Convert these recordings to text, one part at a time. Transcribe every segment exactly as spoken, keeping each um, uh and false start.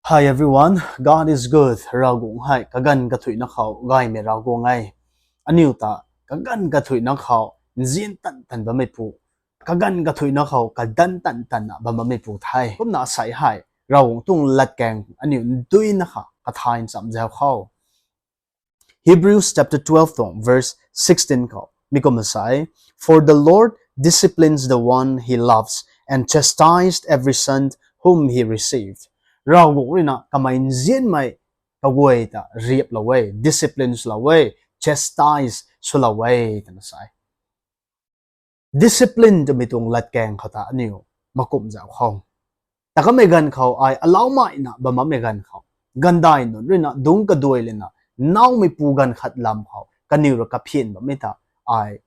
Hi everyone, God is good. Ravguangc hei kaganv kathuicna khou gaymei Ravguangc e. Aniu ta kaganv kathuicna khou nzian tan tan bammeipu, kaganv kathuicna khou kadan tan tanna bam bammeipu the. Kumna asei hei Ravguangc tuang latkaeng aniu nduina kha kathay nchamc zau khou. Hebrews chapter twelve tuang verse sixteen khou mi kumna sa e, For the Lord disciplines the one he loves and chastised every son whom he received. Ravguangc ruina kamei nzianmei kaguay ta riaplou e, discipline swlou e, chastise swlou e twna sa e. Discipline twmei tuang latkaeng khou ta aniu makumh zau khou, ta kamei ganv khou ai alaumei na bam bammei ganv khou, gandai nunc ruina dungc kaduai lana naumeipu ganv khat lam khou kaniw rui kaphian bammei ta ai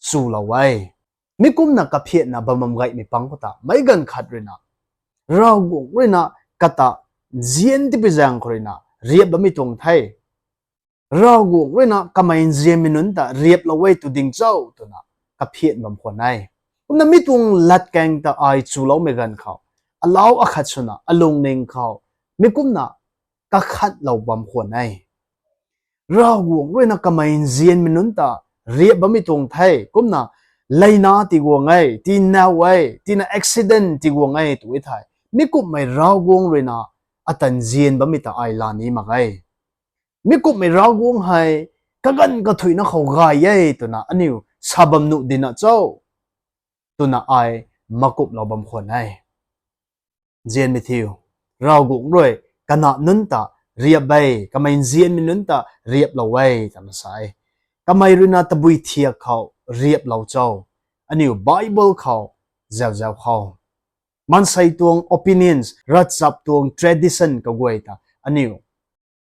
chulou e. Mi kumna kaphianna bam bam gaymei pang khou ta meic ganv khat ruina Ravguangc ruina kata nzian tipi zaeng khou ruina riap bammei tuang the. Ravguangc ruina kamei nzianmei nunc ta riaplou e tu ding cho twna kaphian bam khwan e. Kumna mi tuang latkaeng ta ai chuloumei ganv khou, alau akhat swna alungning khou mi kumna kakhatlou bam khwan e. Ravguangc ruina kamei nzianmei nunc ta riap bammei tuang the. Kumna leina tiguang e, tii nau e, tina accident tiguang e tu e thei, mi kumhmei Ravguangc ruina ata nzian bammei ta ai laa ni mak e. Mi kumhmei Ravguangc hei kaganv kathuicna khou gay e twna aniu sa bam nuh dina cho twna ai makumhlou bam khwan e. Nzianmei thiu, Ravguangc rui kanac nunc ta riap e, kamei nzianmei nunc ta riaplou e twna sa e. Kamei ruina tabui thiak khou riaplou cho? Aniu Bible khou zau zau khou, maansei tuang opinions, ravchap tuang tradition kaguay ta aniu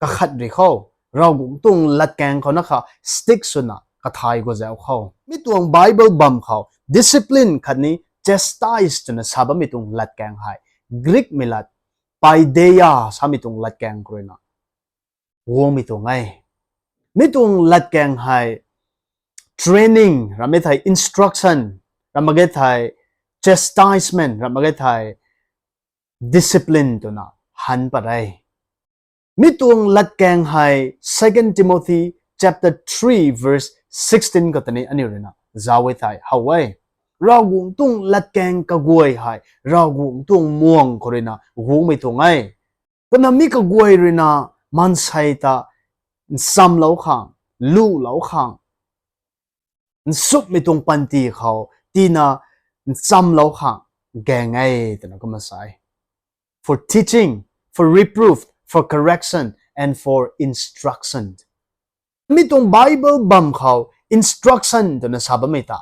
kakhat ri khou, Ravguangc tuang latkaeng khou na kha stick swna kathay gu zau khou. Mi tuang Bible bam khou discipline khatni chastise twna sa bammei tuang latkaeng hei Greekmei lat paideia samei tuang latkaeng khou ruina guangmei tuang e. Mi tuang latkaeng hei training ramh e thei, instruction ramh mak ge thei, chastisement ramh mak ge thei, discipline twna han pat e. Mi tuang latkaeng hei Second Timothy chapter three verse sixteen khou tei ni aniu ruina zauc e thei how e. Ravguangc tuang latkaeng kaguay hei Ravguangc tuang muang khou ruina guangmei tuang e. Kumna mi kaguay ruina maansei ta nchamlou khang, luhlou khang, nchumhmei tuang panty khou tina nchamlou khang gaeng e twna kumna sa e. For teaching, for reproof, for correction, and for instruction. Mi tuang Bible bam khou instruction twna sa bammei ta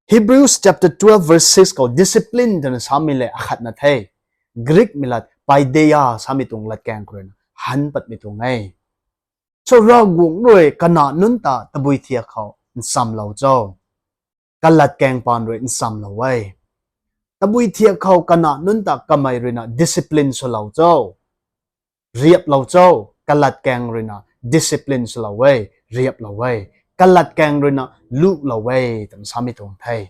Hebrews chapter twelve verse six khou discipline twna samei le akhatna the. Greekmei lat paideia samei tuang latkaeng khou ruina han patmei tuang e. So Ravguangc rui kanac nunc ta tabui thiak khou nchamlou cho? Kalatkaeng paan rui nchamlou e. Tabui thiak khou kanac nunc ta kamei ruina discipline swlou cho? Riaplou cho? Kalatkaeng ruina discipline swlou e, riaplou e. Kalatkaeng ruina luhlou e twna samei tuang the.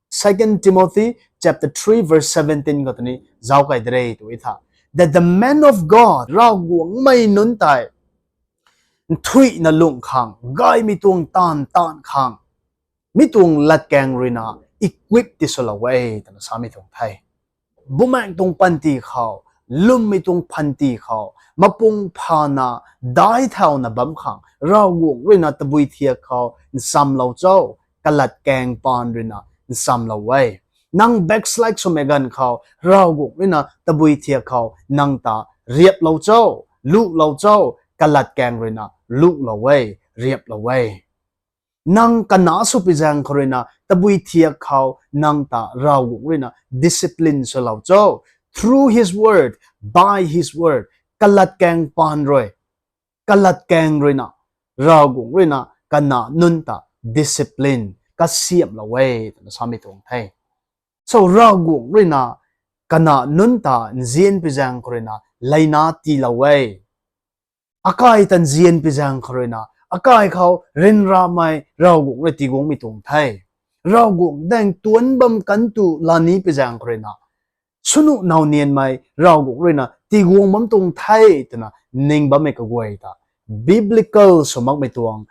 Second Timothy chapter three verse seventeen khou tei ni zauc kay de re tu e tha, that the man of God, Ravguangcmei nunc tei nthuihna lungh khang, gaymei tuang taanv taanv khang, mi tuang latkaeng ruina equip ti swlou e twna samei tuang the. Bumaengc tuang panty khou, lwmmei tuang panty khou mapung phana daic thauna bam khang Ravguangc ruina tabui thiak khou nchamlou cho? Kalatkaeng paan ruina nchamlou e. Nang backslide swmei ganv khou Ravguangc ruina tabui thiak khou nang ta riaplou cho, luhlou cho? Kalatkaeng ruina luhlou e, riaplou e. Nang kanac swpui zaeng khou ruina tabui thiak khou nang ta Ravguangc ruina discipline swlou cho? Through his word, by his word, kalatkaeng paan rui, kalatkaeng ruina, Ravguangc ruina kanac nunc ta discipline, kasiamhlou e twna samei tuang the. So Ravguangc ruina kanac nunc ta nzianpui zaeng khou ruina leina tiilou e. Akai ta nzianpui zaeng khou ruina, akai khou ryanramei Ravguangc rui tiguangmei tuang the. Ravguangc daeng tuanc bam kan tu laa nipui zaeng khou ruina, Swnu naunianmei Ravguangc ruina tiguang bam tuang the twna ning bammei kaguay ta biblical sw makmei tuang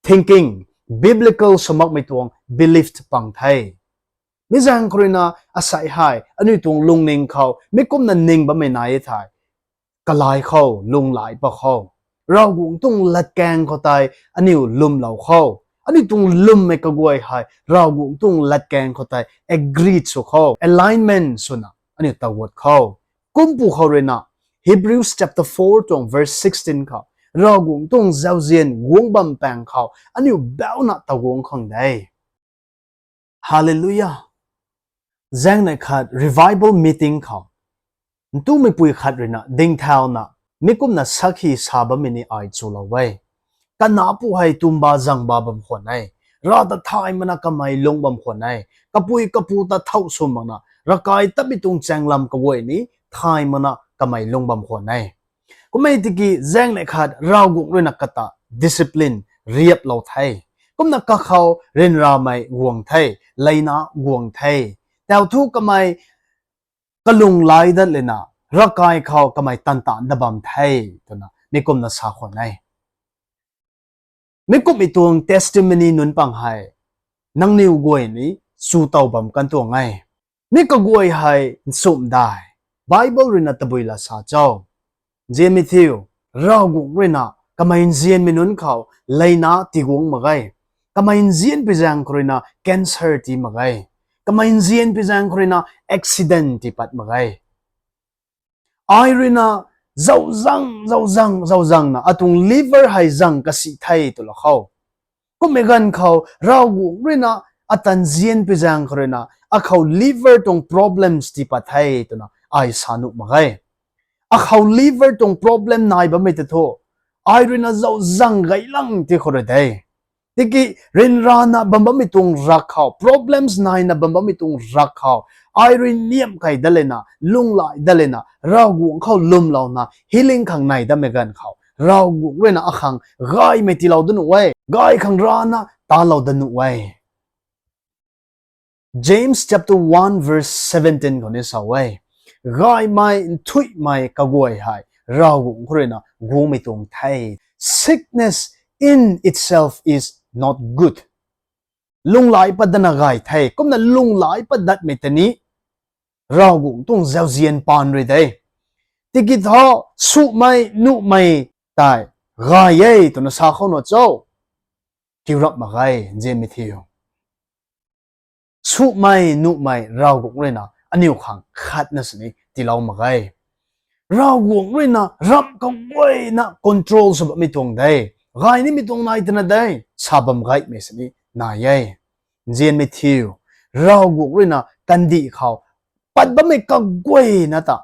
thinking, biblical sw makmei tuang belief pang the. Mi zaeng khou ruina asei hei aniu tuang lungning khou mi kumna ning bammei nai e thei, kalai khou, lunghlaic pa khou, Ravguangc tuang latkaeng khou tei aniu lwmlou khou, aniu tuang lwmmei kaguay hei Ravguangc tuang latkaeng khou tei agree sw khou, alignment swna aniu taguat khou. Kumpu khou ruina Hebrews chapter four tuang verse sixteen khou, Ravguangc tuang zauzian guang bam paeng khou aniu bauna taguang khang de. Hallelujah. Zaengnei khat revival meeting khou ntumeipui khat ruina dingthauna mi kumna sakhi sa bammei ni ai chulou e. Kanapu hei tumba zangba bam khwan e. Rav ta thay mana kamei lung bam khwan e. Kapui kapu ta thau sw makna, ravkai tatmei tuang chaenglam kaguay ni thay mana kamei lung bam khwan e. Kum e tiki zaengnei khat Ravguangc ruina kata discipline riaplou the. Kumna kakhou ryanramei guang the, leina guang the. Tau thu kamei kalung lai dat lena, ravkai khou kamei tan tan da bam the, twna mi kumna sa khwan e. Mi kummei tuang testimony nunc pang hei nangniw guay ni chu tow bam kan tuang e. Mi kaguay hei nchumh dai, Bible ruina tabui la sa cho? Nzianmei thiu, Ravguangc ruina kamei nzianmei nunc khou leina tiguang mak ge. Kamei nzianpui zaeng khou ruina cancer tii mak ge. Kamei nzianpui zaeng khou ruina accident tii pat mak ge. Ai ruina zauzang, zauzang, zauzangna atuang liver hei zang kasi the twlou khou, kummei ganv khou Ravguangc ruina ata nzianpui zaeng khou ruina akhou liver tuang problems tii pat the twna ai sa nuh mak ge. Akhou liver tuang problem nai bammei ta thu, ai ruina zauzang gaylang ti khou rui de. Tiki ryanrana bam bammei tuang rak khou, problems naina bam bammei tuang rak khou, ai rui niamh kei dat lena, lunghlaic dat lena, Ravguangc khou lwmlouna healing khang nai datmei ganv khou, Ravguangc ruina akhang gaymei tiilou dat nuh e, gay khang rana talou dat nuh e. James chapter one verse seventeen khou ni sa e, gaymei nthuihmei kaguay hei Ravguangc khou ruina guangmei tuang the. Sickness in itself is not good. Lunghlaic pat datna gay the. Kumna lunghlaic pat datmei ta ni Ravguangc tuang zauzian paan rui de. Tiki thu sumei nuhmei tei gay e twna sa khou nuh cho? Kiu rap mak ge, nzianmei thiu. Sumei nuhmei Ravguangc ruina aniu khang khatna sini tiilou mak ge. Ravguangc ruina ramh kaguayna control sw bammei tuang de. Gay nimei tuang nai twna de, sa bam gaymei sini nai e. Nzianmei thiu, Ravguangc ruina kandih khou pat bammei kaguayna ta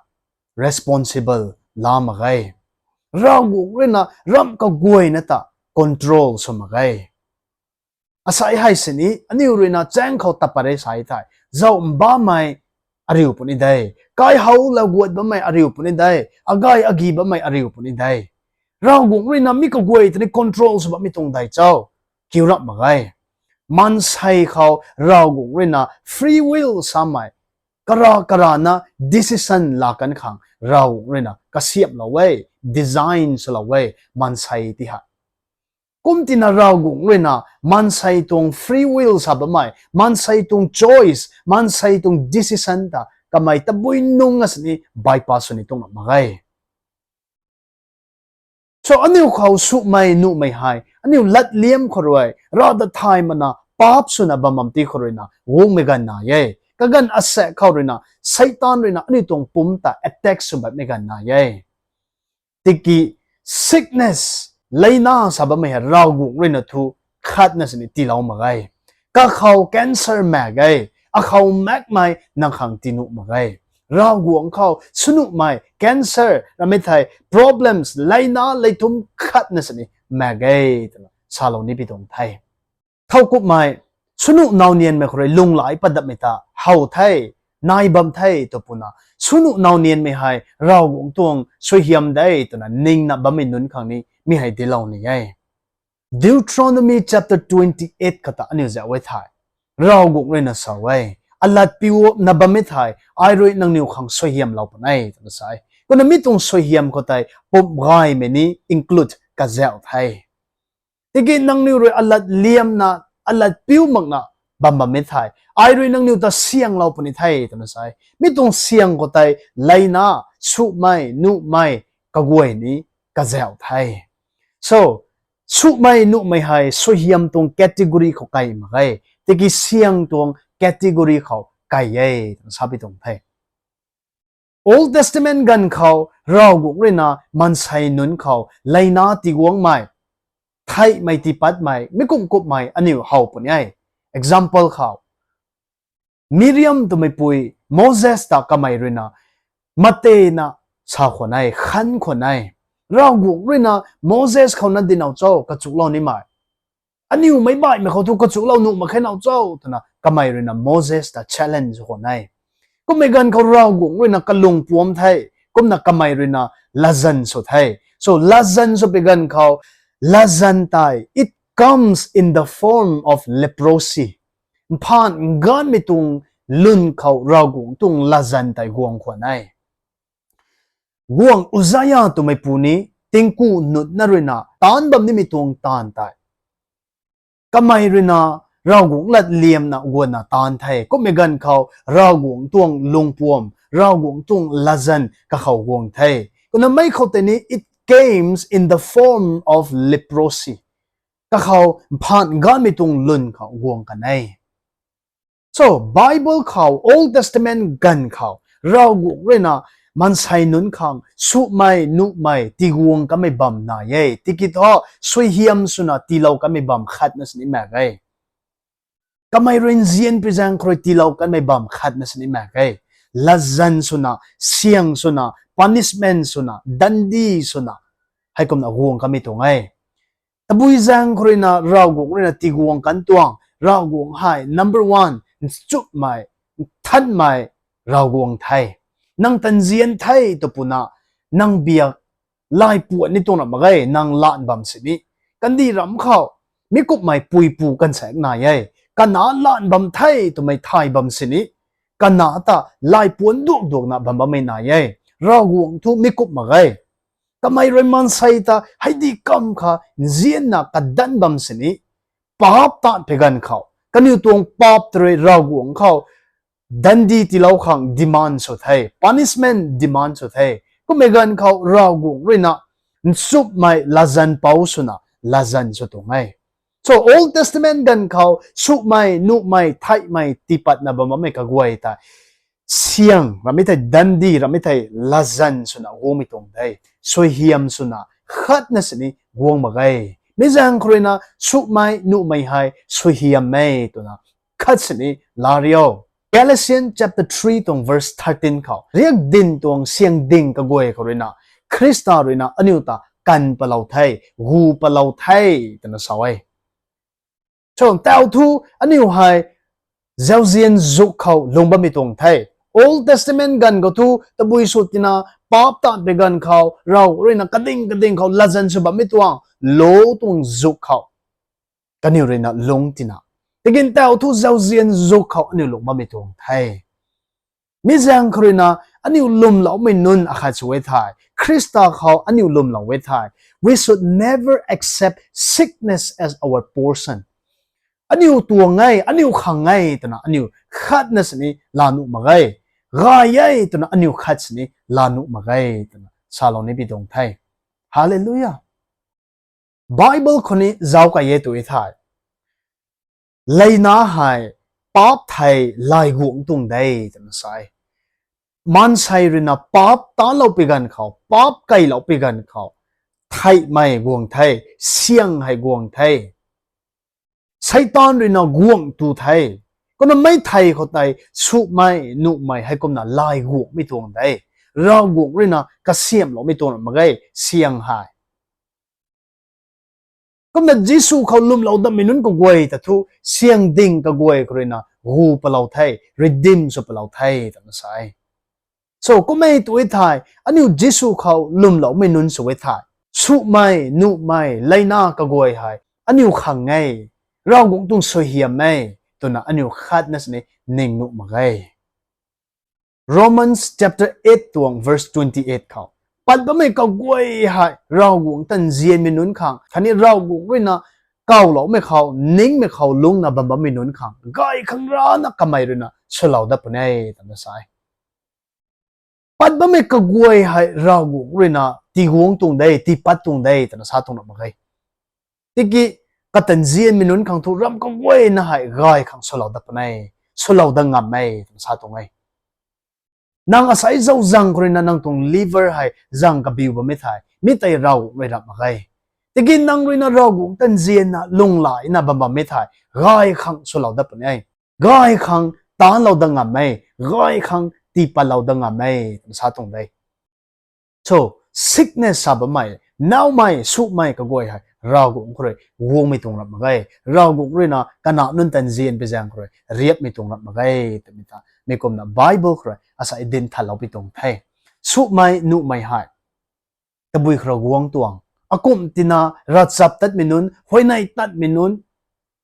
responsible la mak ge. Ravguangc ruina ramh kaguayna ta control sw mak ge. Asei hei sini aniu ruina chaeng khou tat pat re sa thei, zauc mbammei ariu puni de, kaihow lau guat bammei ariu puni de, agay agi bammei ariu puni de. Ravguangc ruina mi kaguay ta ni control sw bammei tuang dei cho? Kiu rap mak ge. Maansei khou Ravguangc ruina free will samei, kara karana decision la kan khang Ravguangc ruina kasiamhlou e, design swlou e maansei ti hei. Kumtina Ravguangc ruina maansei tuang free will sa bammei, maansei tuang choice, maansei tuang decision ta kamei tabui nung a sini bypass sw ni tuang mak ge. So aniu khou sumei nuhmei hei aniu latliam khou rui Rav ta thay mana paap swna bam bam ti khou ruina guangmei ganv nai e. Kaganv asaekc khou ruina Seitaan ruina aniu tuang pumc ta attack sw bammei ganv nai e. Tiki sickness, leina sa bammei hei Ravguangc ruina thu khatna sini tiilou mak ge. Kakhou cancer mak ge, akhou makmei nang khang tii nuh mak ge. Ravguangc khou swnuhmei cancer ramei thei problems, leina leithum khatna sini mak ge twna salou ni pi tuang the. Thowkumhmei, swnu naunianmei khou rui lunghlaic pat datmei ta how the, nai bam the tw puna, swnu naunianmei hei Ravguangc tuang suaihiam de twna ningna bammei nunc khang ni mi hei dilou ni e. Deuteronomy chapter twenty-eight khou ta aniu zauc e thei, Ravguangc ruina sa e, alat piuna bam e thei, ai rui nangniw khang suaihiamlou puni e twna sa e. Kumna mi tuang suaihiam khou tei pumh gaymei ni include kazauh the. Tiki nangniw rui alat liamna, alat piu makna bam bam e thei, ai rui nangniw ta sianglou puni the twna sa e. Mi tuang siang khou tei leina, sumei, nuhmei, kaguay ni kazauh the. So, sumei, nuhmei hei suaihiam tuang category khou kai mak ge. Tiki siang tuang category khou kai e twna sa pi tuang the. Old Testament ganv khou Ravguangc ruina maansei nunc khou leina tiguangmei, theihmei tiipatmei, mi kum kummei aniw how puni e. Example khou, Miriam twmei pui Moses ta kamei ruina matena sa khwan e, khan khwan e. Ravguangc ruina Moses khou na dinau cho kachuklou nimei, aniw meic baihmei khou thu kachuklou nuh mak khe nau cho twna kamei ruina Moses ta challenge khwan e. Kummei ganv khou Ravguangc ruina kalung puam the, kumna kamei ruina latzan sw the. So latzan sw pi ganv khou, latzan tei it comes in the form of leprosy. Mphan ganmei tuang lwn khou Ravguangc tuang latzan tei guang khwan e. Guangh Uzziah twmei pu ni tingku nutna ruina taanc bam nimei tuang taanv tei kamei ruina Ravguangc lat liamna guanna taanc the. Kummei ganv khou Ravguangc tuang lungpuam, Ravguangc tuang latzan kakhou guang the. Kumna mei khou tei ni it comes in the form of leprosy. Kakhou mphan ganmei tuang lwn khou guang kan e. So Bible khou, Old Testament ganv khou Ravguangc ruina maansei nunc khang sumei, nuhmei tiguang kanmei bam nai e. Tiki thu suaihiam swna tiilou kanmei bam khatna sini mak e. Kamei rui nzian pi zaeng khou rui tiilou kanmei bam khatna sini mak e. Latzan swna, siang swna, punishment swna, dandi swna, heikumna guang kanmei tuang e. Tabui zaeng khou ruina Ravguangc ruina tiguang kan tuang, Ravguangc hei number one, nchumhmei, nthanmei Ravguangc the. Nang ta nzian the tw puna, nang biak lay puan ni tuang ra mak ge, nang lan bam sini. Kandih ram khou, mi kumhmei puipu kansaek nai e. Kanac lan bam the twmei thay bam sini. Kanac ta lay puan duak duakna bam bammei nai e. Ravguangc thu mi kumh mak ge. Kamei rui maansei ta heidi kam kha nzianna kadan bam sini. Paap taan pi ganv khou, kaniw tuang paap ta rui Ravguangc khou dandi tiilou khang demand sw the, punishment demand sw the. Kummei ganv khou Ravguangc ruina nchumhmei latzan pou swna latzan sw tuang e. So Old Testament ganv khou sumei, nuhmei, theihmei tiipatna bam bammei kaguay tei siang ramei thei, dandi ramei thei, latzan swna guangmei tuang de. Suaihiam swna khatna sini guang mak ge. Mi zaeng khou ruina sumei, nuhmei hei suaihiam e twna khat sini laa rio. Galatians chapter three tuang verse thirteen khou, riak din tuang siang ding kaguay khou ruina, Khrista ruina aniu ta kan palou the, gu palou the twna sa e. So tau thu aniu hei zauzian zuk khou lung bammei tuang the. Old Testament ganv khou thu tabui sw tina, paap taan pi ganv khou Rav ruina kading kading khou latzan sw bammei tuang, law tuang zuk khou kaniw ruina lung tina. Tiki tau thu zauzian zuk khou aniu lung bammei tuang the. Mi zaeng khou ruina aniu lwmloumei nunc akhat sw e thei, Khrista khou aniu lwmlou e thei, we should never accept sickness as our portion. Aniu tuang e, aniu khang e twna aniu khatna sini laa nuh mak ge. Gay e twna aniu khat sini laa nuh mak ge twna salou ni pi tuang the. Hallelujah. Bible khou ni zauc kay e tw e thei, leina hei paap thei lay guangc tuang de twna sa e. Maansei ruina paap talou pi ganv khou, paap keylou pi ganv khou, theihmei guang the, siang hei guang the. Seitaan ruina guang tu the. Kumna mei thei khou tei sumei, nuhmei heikumna lay guangmei tuang de. Ravguangc ruina kasiamhloumei tuang mak ge, siang hei. Kumna Jisu khou lwmlou dammei nunc kaguay ta thu siang ding kaguay khou ruina gu palou the, redeem sw palou the twna sa e. So kummei tw e thei, aniu Jisu khou lwmloumei nunc sw e thei, sumei, nuhmei, leina kaguay hei aniu khang e, Ravguangc tuang suaihiam e, twna aniu khatna sini ning nuh mak ge. Romans chapter eight tuang verse twenty eight khou, pat bammei kaguay hei Ravguangc ta nzianmei nunc khang khatni Ravguangc ruina kawloumei khou ningmei khou lungcna bam bammei nunc khang gay khang rana kamei ruina swlou dat puni e twna sa e. Pat bammei kaguay hei Ravguangc ruina tiguang tuang de, tiipat tuang de twna sa tuang ram mak ge. Tiki kata nzianmei nunc khang thu ram kaguayna hei gay khang swlou dat puni e, swlou dat ngam e twna sa tuang e. Nang asai zau zang khou ruina nang tuang liver hei zang kabiu bammei thei mi tei Ravguangc rui ram mak ge. Tiki nang ruina Ravguangc ta nzianna lunghlaina bam bammei thei gay khang swlou dat puni e, gay khang taanclou dat ngam e, gay khang tiipatlou dat ngam e twna sa tuang de. So, sickness sa bammei, naumei, sumei kaguay hei Ravguangc khou rui guangmei tuang ram mak ge. Ravguangc ruina kanac nunc ta nzian pui zaeng khou rui riapmei tuang ram mak ge twmei ta mi kumna Bible khou rui asai dinc thatlou pui tuang the. Sumei nuhmei hei tabui khou rui guang tuang, akumh tina ravchaptatmei nunc, huayney tatmei nunc,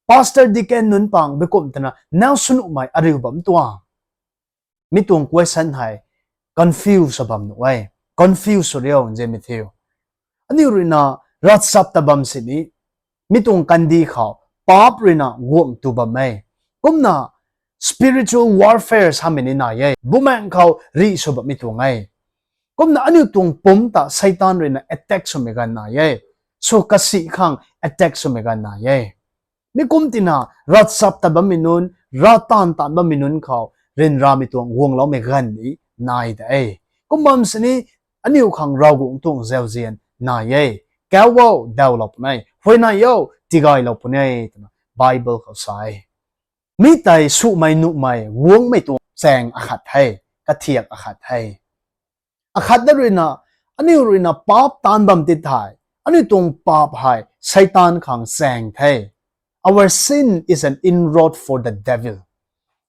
pastor, deacon nunc pang beikumh tina nau sw nuhmei ariu bam tuang, mi tuang question hei confuse sw bam nuh e. Confuse sw riu nzianmei thiu, aniu ruina ravchap ta bam sini mi tuang kandih khou paap ruina guang tu bam e. Kumna spiritual warfare samei ni nai e, bumaengh khou rih sw bammei tuang e. Kumna aniu tuang pumc ta Seitaan ruina attack swmei ganv nai e, sw kasi khang attack swmei ganv nai e. Mi kum tina ravchap ta bammei nunc, ravtaanv taanv bammei nunc khou ryanramei tuang guangloumei ganv ni nai de e. Kum bam sini aniu khang Ravguangc tuang zauzian nai e. Kau o, dawlou puni e, huayney o, tigaylou puni e twna Bible khou sa e. Mi tei sumei nuhmei guangmei tuang chaeng akhat the, kathiak akhat the. Akhat na ruina, aniu ruina paap taanv bam ti thei, aniu tuang paap hei Seitaan khang chaeng the. Our sin is an inroad for the devil.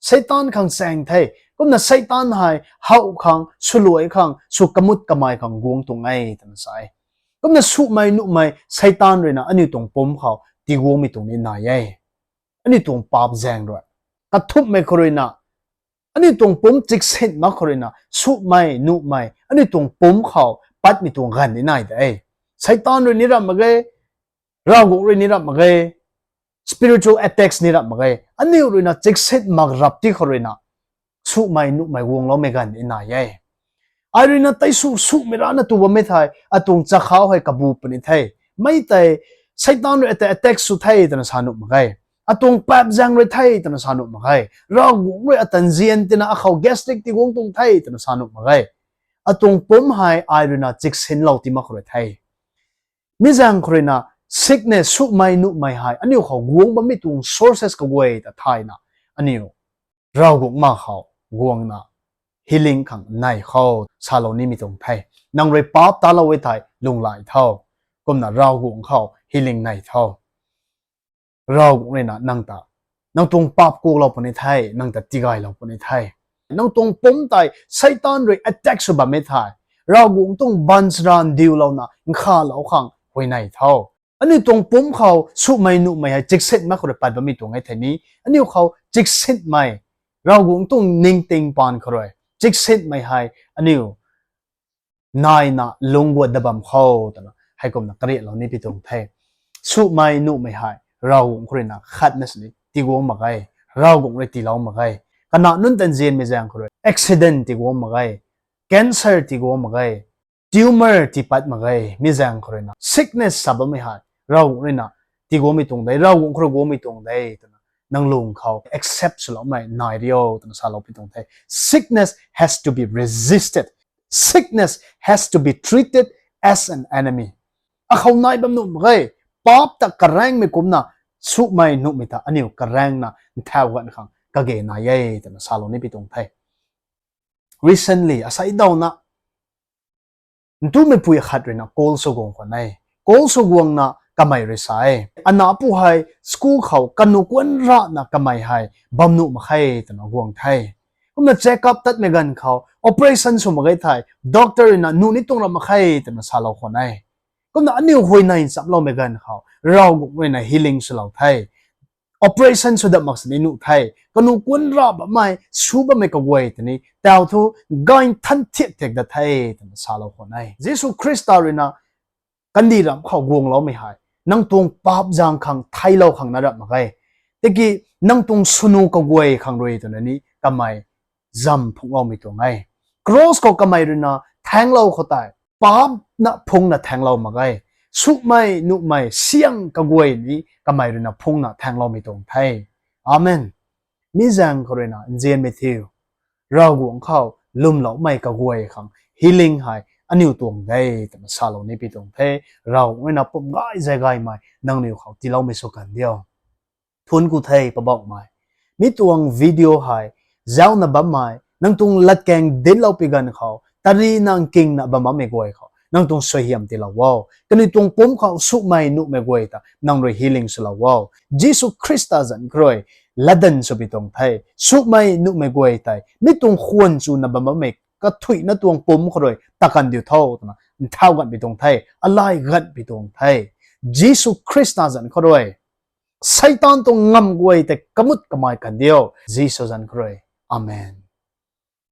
Seitaan khang chaeng the. Kumna Seitaan hei how khang, swluai khang, sw kamut kamei khang guang tuang e twna sa e. Kumna sumei nuhmei Seitaan ruina aniu tuang pumc khou tiguangmei tuang ni nai e. Aniu tuang paap zaeng rui, kathumhmei khou ruina, aniu tuang pumc chiksin mak khou ruina sumei nuhmei aniu tuang pumc khou patmei tuang ganv ni nai de. Seitaan rui ni ram mak ge, Ravguangc rui ni ram mak ge, spiritual attacks ni ram mak ge, aniu ruina chiksin mak rap ti khou ruina sumei nuhmei guangloumei ganv ni nai e. Ai ruina tei su sumei rana tu bammei thei atuang chakhau hei kabu puni the. Mi tei Seitaan rui ata attack sw the twna sa nuh mak ge. Atuang paap zaeng rui the twna sa nuh mak ge. Ravguangc rui ata nzian tina akhou gastric tiguang tuang the twna sa nuh mak ge. Atuang pumc hei ai ruina chiksinlou ti mak khou rui the. Mi zaeng khou ruina sickness, sumei nuhmei hei aniu khou guang bammei tuang sources kaguay ta thayna, aniu Ravguangc ma khou guangna healing khang nei khou salou nimei tuang the. Nang rui paap talou e thei lunghlaic tho. Kumna Ravguangc khou healing nei tho. Ravguangc ruina nang ta, nang tuang paap kuaklou puni the, nang ta tigaylou puni the. Nang tuang pumc tei Seitaan rui attack sw bammei thei Ravguangc tuang baanchara ndiulouna nkhavlou khang huayney tho. Aniu tuang pumc khou sumei nuhmei hei chiksinmei khou rui pat bammei tuang e thei ni, aniu khou chiksinmei, Ravguangc tuang ningting paan khou rui chiksinmei hei aniu naina lungc guat dat bam khou twna heikumna kariatlou ni pi tuang the. Sumei nuhmei hei Ravguangc khou ruina khatna sini tiguang mak ge, Ravguangc rui tiilou mak ge. Kanac nunc ta nzianmei zaeng khou rui accident tiguang mak ge, cancer tiguang mak ge, tumor tiipat mak ge, mi zaeng khou ruina sickness sa bammei hei Ravguangc ruina tiguangmei tuang de, Ravguangc khou rui guangmei tuang de twna nang lung khou accept swloumei nai rio twna salou pi tuang the. Sickness has to be resisted. Sickness has to be treated as an enemy. Akhou nai bam nuh mak ge, paap ta karaengmei kumna sumei nuhmei ta aniu karaengna nthau ganv khang kage nai e twna salou ni pi tuang the. Recently, asei dawna ntumei pui akhat ruina call sw guang khwan e. Call sw guangna kamei rui sa e, ana pu hei school khou kanu kuan rana kamei hei bam nuh mak khe twna guang the. Kumna check up tatmei ganv khou operation sw mak ge thei doctor ruina nuh ni tuang ram mak khe twna salou khwan e. Kumna aniu huayney nchamloumei ganv khou Ravguangc ruina healing swlou the. operation sw dat mak sini nuh the. Kanu kun ra bammei, su bammei kaguay tei ni tau thu gay nthan thiak thiak dat the twna salou khwan e. Jisu Khrista rui na kandih ramh khou guangloumei hei nang tuang paap zaeng khang theiclou khang na rap mak ge. Tiki nang tuang swnu kaguay khang rui twna ni kamei zam phungcloumei tuang e. Cross khou kamei rui na thaengclou khou tei paapcna phungcna thaengclou mak ge. Sumei nuhmei siang kaguay ni kamei rui na phungcna thaengcloumei tuang the. Amen. Mi zaeng khou rui na nzianmei thiu, Ravguangc khou lwmloumei kaguay khang healing hei aniu tuang de twna salou ni pi tuang the. Ravguangc rui na pum gay zay gaymei nangniw khou tiiloumei sw kan diu. Thuanc ku the Poubauhmei. Mi tuang video hei zauna bammei, nang tuang latkaeng dinclou pi ganv khou tarina nkingna bam bammei guay khou nang tuang suaihiam tiilou o. Kaniw tuang pumc khou sumei nuhmei guay ta nang rui healing swlou o. Jisu Khrista zanc khou rui latdanv sw pi tuang the. Sumei nuhmei guay tei mi tuang khwan chuna bam bammei kathuicna tuang pumc khou rui ta kan diu tho twna nthau ganv pi tuang the, alay ganv pi tuang the. Jisu Khrista zanc khou rui Seitaan tuang ngamv guay tei kamut kamei kan diu. Jisu zanc khou rui. Amen.